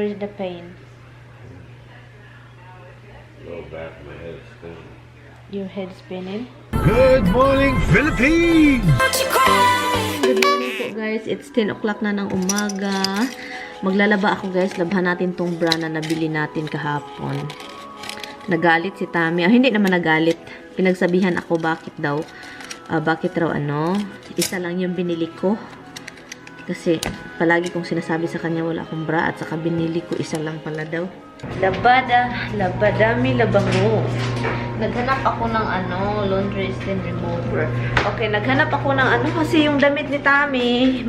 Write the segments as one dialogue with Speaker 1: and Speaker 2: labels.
Speaker 1: Where's the pain?
Speaker 2: Low back, my head's spinning.
Speaker 1: Your head spinning?
Speaker 3: Good morning, Philippines!
Speaker 1: Good morning po guys. It's 10 o'clock na ng umaga. Maglalaba ako guys. Labhan natin tong bra na nabili natin kahapon. Nagalit si Tami. Hindi naman nagalit. Pinagsabihan ako bakit daw. Bakit raw isa lang yung binili ko. Kasi palagi kong sinasabi sa kanya wala akong bra at saka binili ko isa lang pala daw. Labadami labango. Naghanap ako ng laundry stain remover. Okay, naghanap ako ng kasi yung damit ni Tami,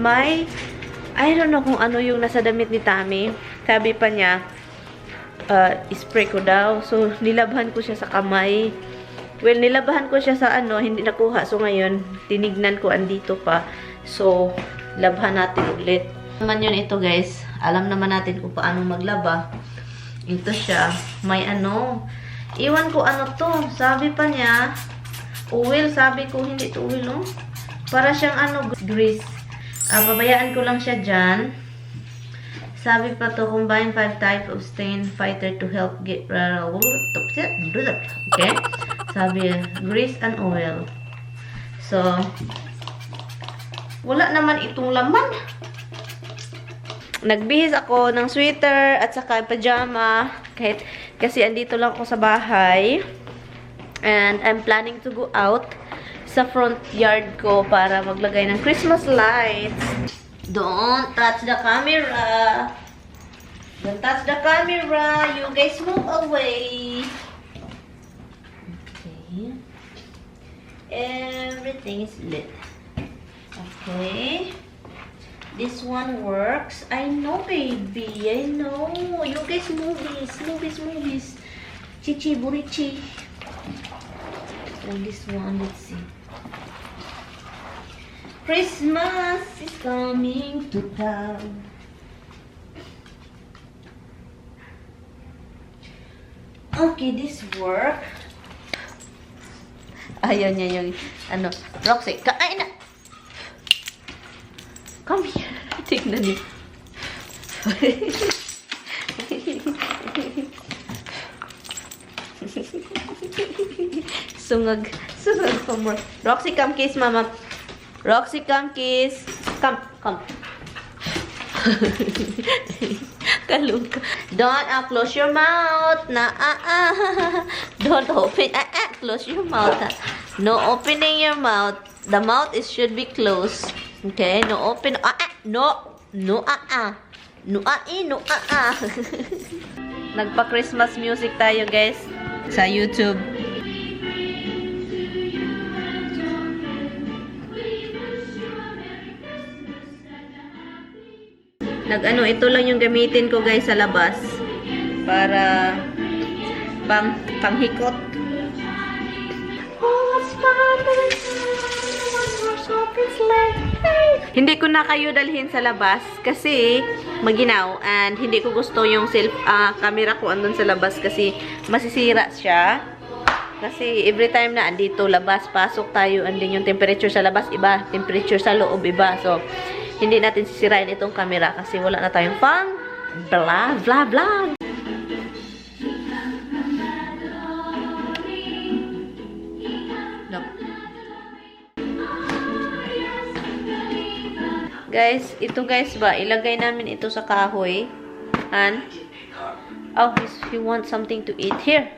Speaker 1: I don't know kung ano yung nasa damit ni Tami. Sabi pa niya, spray ko daw. So, nilabhan ko siya sa kamay. Well, nilabhan ko siya sa hindi nakuha. So, ngayon, tinignan ko andito pa. So, labhan natin ulit. Naman yun ito guys. Alam naman natin kung paano maglaba. Ito siya. May iwan ko to. Sabi pa niya, oil. Sabi ko, hindi ito oil, no? Para siyang grease. Pabayaan ko lang siya dyan. Sabi pa to, combine 5 type of stain fighter to help get okay? Sabi, grease and oil. So, wala naman itong laman. Nagbihis ako ng sweater at saka pajama. Kasi andito lang ako sa bahay. And I'm planning to go out sa front yard ko para maglagay ng Christmas lights. Don't touch the camera. Don't touch the camera. You guys move away. Okay. Everything is lit. Okay. This one works. I know, baby. I know. You guys movies. Chichi burichi. And this one, let's see. Christmas is coming to town. Okay, this work. Ayaw niya yung Roxy, kain na. Come here. Tignan niyo. Sungag pa more. Roxy, come kiss mama. Roxy, come kiss. Come. Kaluka. Don't close your mouth. Don't open. Close your mouth. No opening your mouth. The mouth should be closed. Okay, no open. No. Nagpa-Christmas music tayo, guys, sa YouTube. Ito lang yung gamitin ko, guys, sa labas para panghikot. Hindi ko na kayo dalhin sa labas kasi maginaw and hindi ko gusto yung camera ko andun sa labas kasi masisira siya. Kasi every time na andito labas, pasok tayo, andin yung temperature sa labas iba, temperature sa loob iba. So, hindi natin sisirain itong camera kasi wala na tayong blah. Guys, ito guys ba, ilagay namin ito sa kahoy. And, he wants something to eat. Here.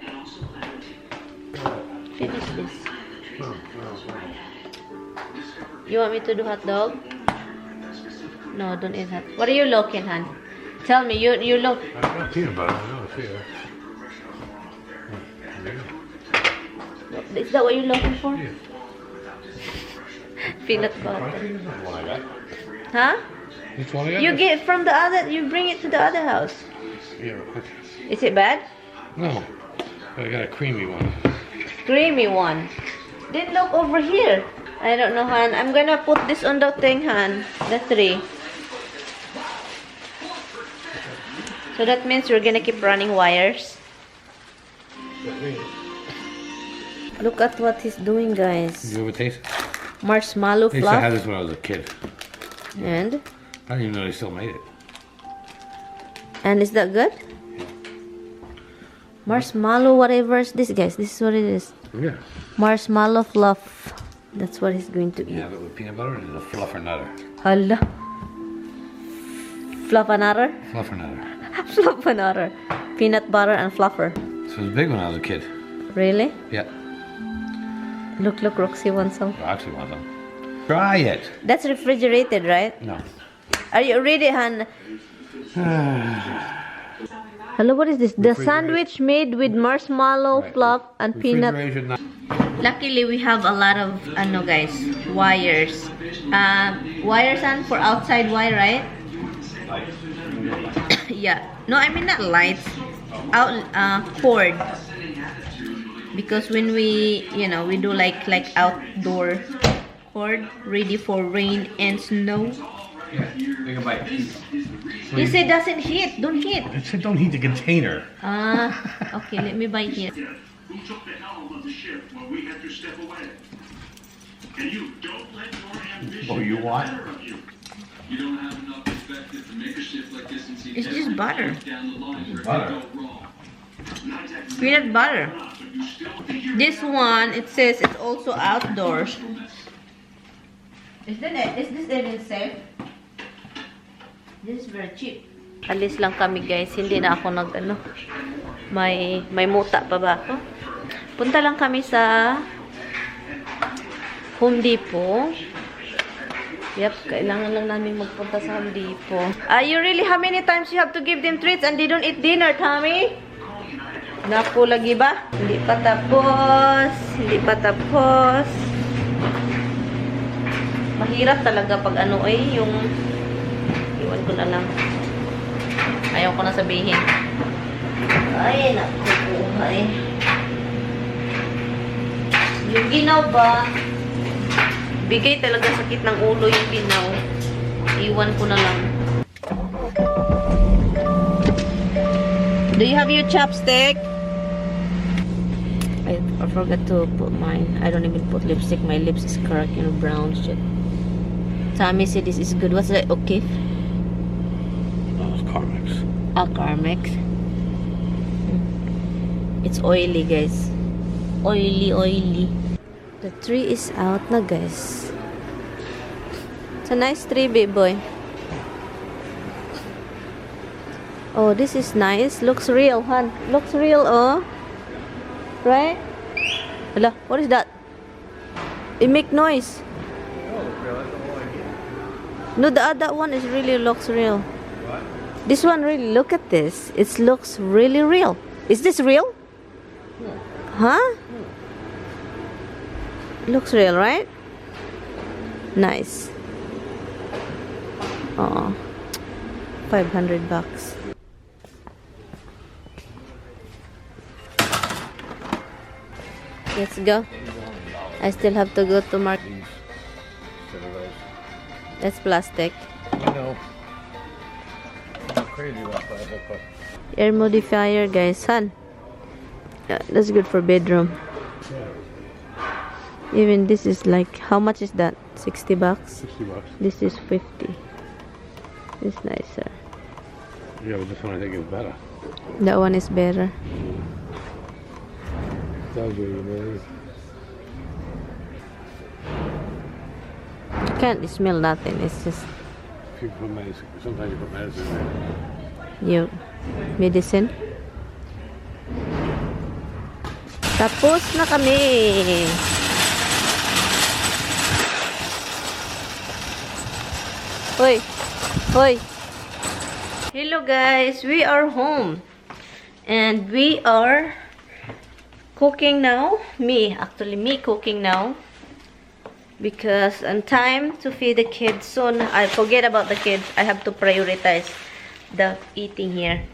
Speaker 1: Finish this. You want me to do hot dog? No, don't eat hot. What are you looking, Han? Tell me, you look.
Speaker 2: I'm not peanut butter, I know it's here.
Speaker 1: Is that what you're looking for?
Speaker 2: Yeah.
Speaker 1: Peanut butter. Huh? You get from the other, you bring it to the other house.
Speaker 2: Yeah, okay.
Speaker 1: Is it bad?
Speaker 2: No, I got a creamy one.
Speaker 1: Creamy one. Then look over here. I don't know, Han. I'm gonna put this on the thing, Han. The tray. So that means we're gonna keep running wires. Look at what he's doing, guys.
Speaker 2: You ever taste it?
Speaker 1: Marshmallow
Speaker 2: I used to have
Speaker 1: fluff.
Speaker 2: this when I was a kid.
Speaker 1: And
Speaker 2: I didn't even know they still made it.
Speaker 1: And is that good? Marshmallow, whatever is this, guys. This is what it is.
Speaker 2: Yeah.
Speaker 1: Marshmallow fluff. That's what he's going to eat.
Speaker 2: You have it with peanut butter or is it a fluffernutter?
Speaker 1: Hala. Fluffernutter?
Speaker 2: Fluffernutter.
Speaker 1: Fluffernutter. Peanut butter and fluffer.
Speaker 2: This was big when I was a kid.
Speaker 1: Really?
Speaker 2: Yeah.
Speaker 1: Look, Roxy wants some.
Speaker 2: I actually want some. Try it.
Speaker 1: That's refrigerated, right?
Speaker 2: No.
Speaker 1: Are you ready, Han? Hello, what is this? The sandwich made with marshmallow, fluff, and peanut. Luckily, we have a lot of, guys, wires. Wires and for outside wire, right? Yeah. No, I mean not lights. Cord. Because when we, we do like outdoor cord, ready for rain and snow.
Speaker 2: Yeah, take a bite.
Speaker 1: You said doesn't heat. Don't heat.
Speaker 2: I said don't heat the container.
Speaker 1: Okay, let me bite here.
Speaker 4: Who took the helm of the ship while we had to step away? And you don't let your ambition
Speaker 2: Oh, you what?
Speaker 4: get the better of you. You don't have enough perspective to make a shift like this and see
Speaker 1: It's just butter.
Speaker 4: down the line where
Speaker 2: Butter.
Speaker 4: it go wrong. Not exactly
Speaker 1: Peanut butter.
Speaker 4: enough, but you still think you're
Speaker 1: This one, it says it's also outdoors. Is this even safe? This is very cheap. Alis lang kami, guys. Hindi na ako may muta pa ba ako? Punta lang kami sa Home Depot. Yep, kailangan lang namin magpunta sa Home Depot. You really, how many times you have to give them treats and they don't eat dinner, Tommy? Naku, lagi ba? Hindi pa tapos. Hindi pa tapos. Mahirap talaga pag yung iwan ko na lang. Ayaw ko na sabihin. Ay, naku, buhay. Yung ginaw ba? Bigay talaga sakit ng ulo yung ginaw. Iwan ko na lang. Do you have your chopstick? I forgot to put mine. I don't even put lipstick. My lips is cracked, brown shit. Tommy said this is good. What's that? Okay.
Speaker 2: Oh, it's Carmex.
Speaker 1: Carmex. It's oily, guys. Oily. The tree is out na, guys. It's a nice tree, baby boy. Oh, this is nice. Looks real, hon. Looks real, oh. Right? Hala, what is that? It make noise. No, the other one is really looks real.
Speaker 2: What?
Speaker 1: This one really, look at this. It looks really real. Is this real?
Speaker 2: Yeah.
Speaker 1: Huh? Looks real, right? Nice. Oh, $500. Let's go. I still have to go to mark. That's plastic.
Speaker 2: I know. I'm crazy about plastic, but
Speaker 1: Air modifier, guys. Son. Yeah, that's good for bedroom. Even this is like, how much is that? $60?
Speaker 2: $60.
Speaker 1: This is 50. It's nicer.
Speaker 2: Yeah, but this one I think is better.
Speaker 1: That one is better.
Speaker 2: Tells you what it is.
Speaker 1: You can't smell nothing. It's just
Speaker 2: If you put medicine, sometimes you put medicine in there.
Speaker 1: your medicine. Tapos na kami. Hoy. Hoy. Hello guys, we are home. And we are cooking now. Me cooking now. Because on time to feed the kids soon. I forget about the kids. I have to prioritize the eating here.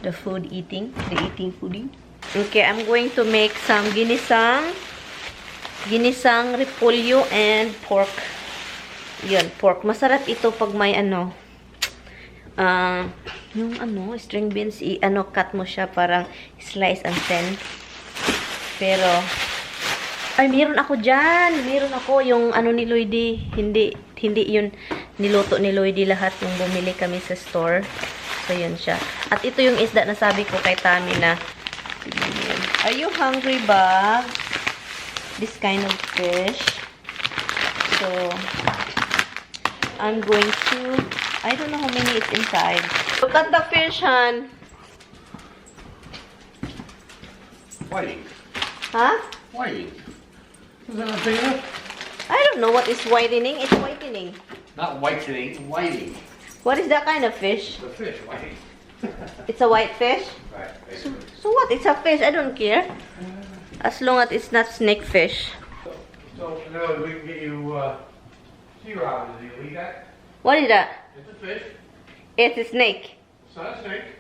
Speaker 1: The food eating. The eating fooding. Okay, I'm going to make some ginisang repolyo and pork. Yun, pork. Masarap ito pag may yung string beans, cut mo siya parang slice and thin. Pero, ay, meron ako dyan. Meron ako yung ni Lloydie. Hindi yun niluto ni Lloydie lahat yung bumili kami sa store. So, yun siya. At ito yung isda na sabi ko kay Tami na, are you hungry, Bag? This kind of fish. So, I'm going to, I don't know how many it's inside. Look at the fish, hon.
Speaker 2: Whiting.
Speaker 1: Huh?
Speaker 2: Whiting. Is that not big enough?
Speaker 1: I don't know what is whitening. It's whitening.
Speaker 2: Not whitening, whiting.
Speaker 1: What is that kind of fish?
Speaker 2: The fish, whiting.
Speaker 1: It's a white fish?
Speaker 2: Right.
Speaker 1: So what? It's a fish. I don't care. As long as it's not snake fish.
Speaker 3: So, in other words, we can get you sea robins. Do you eat that?
Speaker 1: What is that?
Speaker 3: It's a fish.
Speaker 1: It's a snake.
Speaker 3: It's not a snake.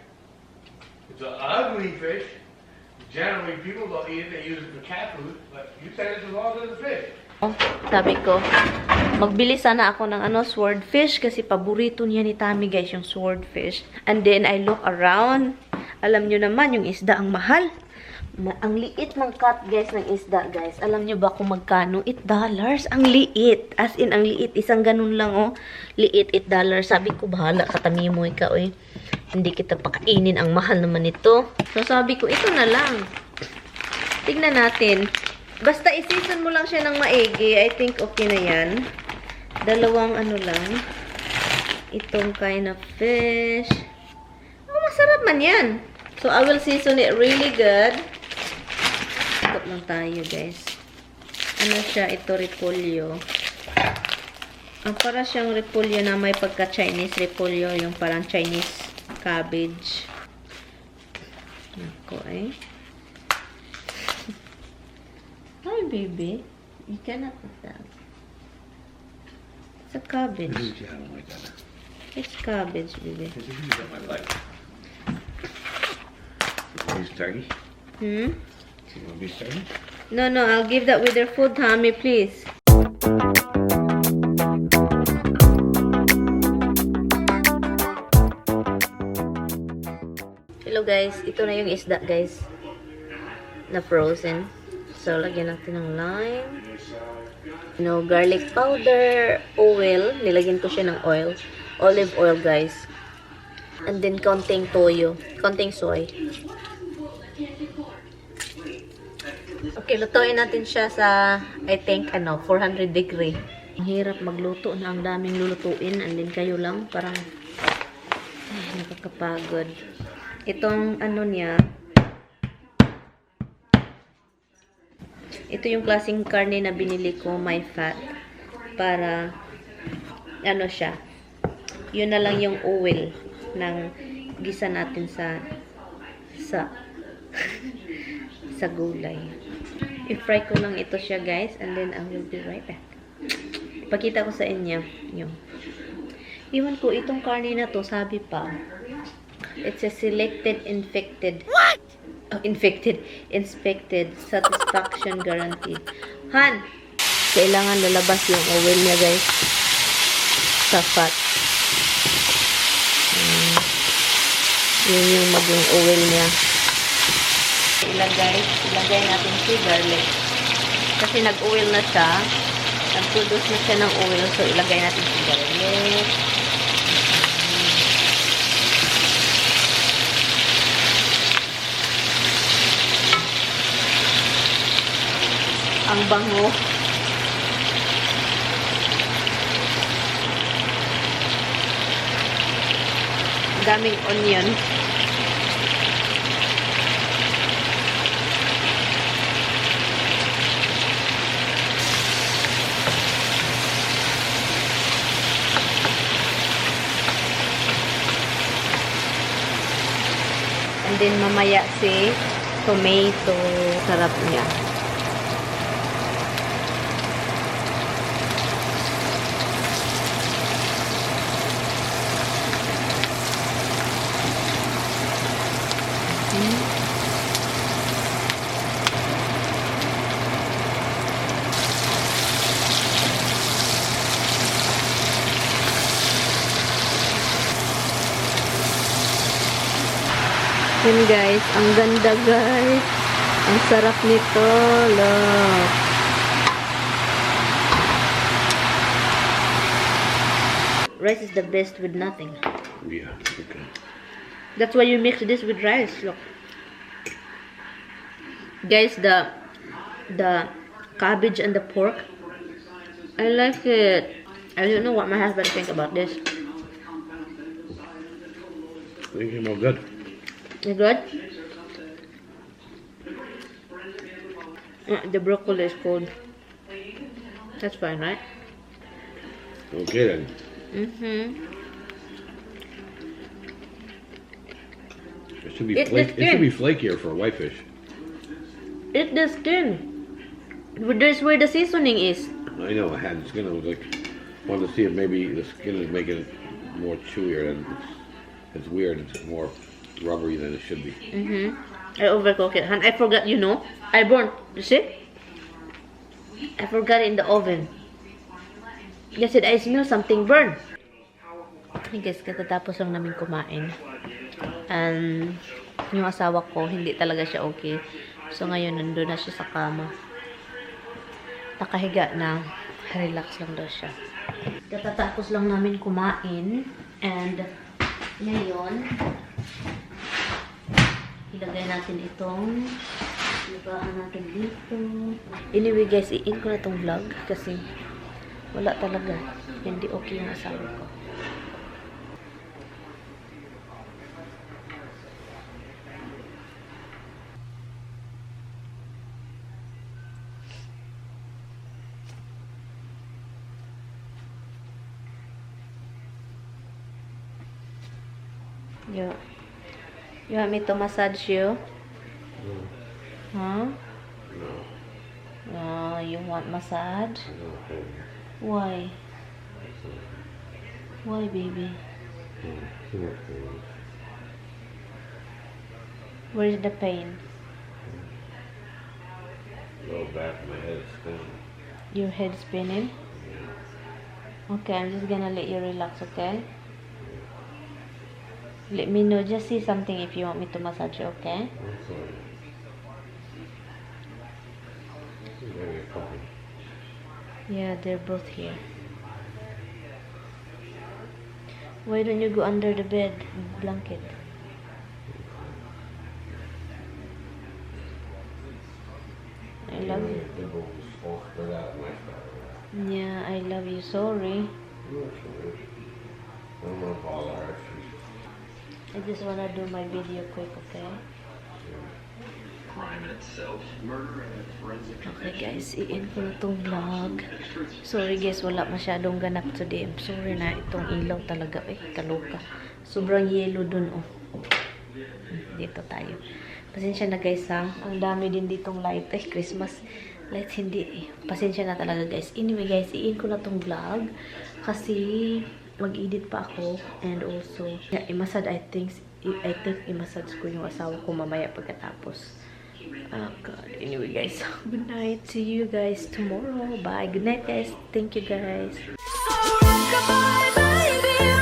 Speaker 3: It's an ugly fish. Generally, people don't eat it. They use it for cat food. But you said it's as long as a fish.
Speaker 1: Sabi ko, magbili sana ako ng swordfish kasi paborito niya ni Tami, guys, yung swordfish. And then, I look around. Alam nyo naman, yung isda ang mahal. Ang liit ng cut, guys, ng isda, guys. Alam nyo ba kung magkano? $8. Ang liit. As in, ang liit. Isang ganun lang, oh. Liit, $8. Sabi ko, bahala ka, Tami mo ikaw, eh. Hindi kita pakainin. Ang mahal naman ito. So, sabi ko, ito na lang. Tignan natin. Basta i-season mo lang siya ng maigi. I think okay na yan. Dalawang lang. Itong kind of fish. Oh, masarap man yan. So, I will season it really good. Ikot lang tayo, guys. Ano siya? Ito, repolyo. Para siyang repolyo na may pagka-Chinese repolyo. Yung parang Chinese cabbage. Ako, eh. Hi, baby. You cannot put that. It's a cabbage.
Speaker 2: I don't like that.
Speaker 1: It's cabbage, baby.
Speaker 2: It's a huge on my life. Beef turkey?
Speaker 1: Hmm?
Speaker 2: You want beef turkey?
Speaker 1: No, I'll give that with your food, Tommy, please. Hello, guys. Ito na yung isda, guys. Na frozen. So, lagyan natin ng lime. Garlic powder, oil. Nilagyan ko siya ng oil. Olive oil, guys. And then, konting toyo. Konting soy. Okay, lutuin natin siya sa, I think, 400 degree. Ang hirap magluto na ang daming lulutuin. And then, kayo lang, parang, nakakapagod. Itong, niya, ito yung klaseng karne na binili ko, may fat. Para, siya. Yun na lang yung oil ng gisa natin sa sa gulay. I-fry ko lang ito siya, guys. And then, I will be right back. Ipakita ko sa inyo. Yung. Iwan ko, itong karne na to, sabi pa, it's a selected infected. What? Inspected, satisfaction guaranteed. Han, kailangan lalabas yung oil niya, guys, sa fat. Yun yung maging oil niya. Ilagay natin si garlic. Kasi nag-oil na siya. Nag-produce na siya ng oil. So, ilagay natin si garlic. Ang bango. Daming onion. And then mamaya si tomato. Sarap niya. Yun, guys, ang ganda, guys. Ang sarap nito, look. Rice is the best with nothing.
Speaker 2: Yeah, okay.
Speaker 1: That's why you mix this with rice. Look. Guys, the cabbage and the pork, I like it. I don't know what my husband thinks about this.
Speaker 3: Thinking about good.
Speaker 1: You good? The broccoli is cold. That's fine, right?
Speaker 3: Okay then. It should be
Speaker 1: Eat the
Speaker 3: it should
Speaker 1: skin.
Speaker 3: be flakier for a whitefish.
Speaker 1: Eat the skin. That's where the seasoning is.
Speaker 3: I know I had the skin. I was like, wanted to see if maybe the skin is making it more chewier than it's weird. It's more rubbery than it should be.
Speaker 1: I overcook it. And I forgot, you know, I burnt. You see? I forgot it in the oven. Yes, I smell something burn. Hey guys, katatapos lang namin kumain. And yung asawa ko, hindi talaga siya okay. So ngayon, nandun na siya sa kama. Nakahiga na. Relax lang daw siya. Katatapos lang namin kumain. And ngayon, ilagay natin itong lupahan natin dito. Anyway guys, i-in ko na itong vlog kasi wala talaga. Hindi okay yung asawa ko. You want me to massage you? Huh? No, you want massage? Why? Why, baby? Where is the pain?
Speaker 3: Go back, my head is spinning.
Speaker 1: Your head spinning? Okay, I'm just gonna let you relax, okay? Let me know, just say something if you want me to massage you, okay? Yeah, they're both here. Why don't you go under the bed blanket? I love you. Yeah, I love you. Sorry. I just wanna do my video quick, okay? Okay guys, i-end ko na tong vlog. Sorry guys, wala masyadong ganap today. I'm sorry na itong ilaw talaga. Kaloka. Sobrang yellow dun, oh. Dito tayo. Pasensya na guys, ha. Ang dami din ditong light. Christmas lights, hindi. Pasensya na talaga guys. Anyway guys, i-end ko na tong vlog. Kasi mag-edit pa ako. And also, i-massage, I think i-massage ko yung asawa ko mamaya pagkatapos. Oh God. Anyway guys, good night. See you guys tomorrow. Bye. Good night guys. Thank you guys.
Speaker 5: Goodbye, baby.